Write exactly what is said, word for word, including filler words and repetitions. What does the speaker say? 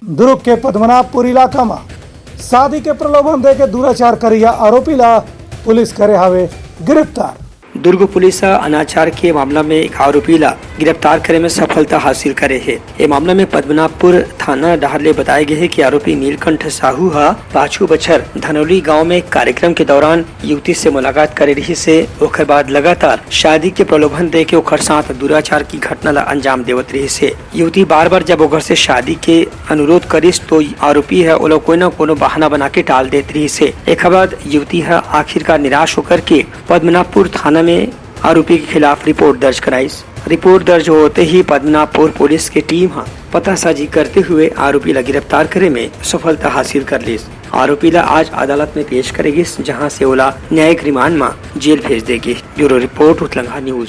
दुर्ग के पद्मनाभपुर इलाका म शादी के प्रलोभन देके दुराचार करइया आरोपी ला पुलिस करे हावे गिरफ्तार। दुर्ग पुलिस ह अनाचार के मामला में एक आरोपी ला गिरफ्तार करे में सफलता हासिल करे हे। ए मामला में पद्मनाभपुर थाना डहार ले बताए गे हे कि आरोपी नीलकंठ साहू ह पाछू बछर धनौली गांव में एक कार्यक्रम के दौरान युवती से मुलाकात करे रिहिस हे। ओकर बाद लगातार शादी के प्रलोभन देके ओकर साथ दुराचार की घटना ला अंजाम देवत रिहिस हे। युवती बार-बार जब ओकर से शादी के अनुरोध करिस, तो आरोपी ह ओला कोई न कोनो बहाना बना के टाल देत रिहिस हे। एखर बाद युवती ह आखिरकार निराश होकर के पद्मनाभपुर थाना में आरोपी के खिलाफ रिपोर्ट दर्ज कराइस। रिपोर्ट दर्ज होते ही पद्मनाभपुर पुलिस के टीम ह पतासाजी करते हुए आरोपी ला गिरफ्तार करे में सफलता हासिल कर लिस। आरोपी ला आज अदालत में पेश करे गिस, जहां से ओला न्यायिक रिमांड म जेल भेज दे गिस। Bureau report, Utlanga news.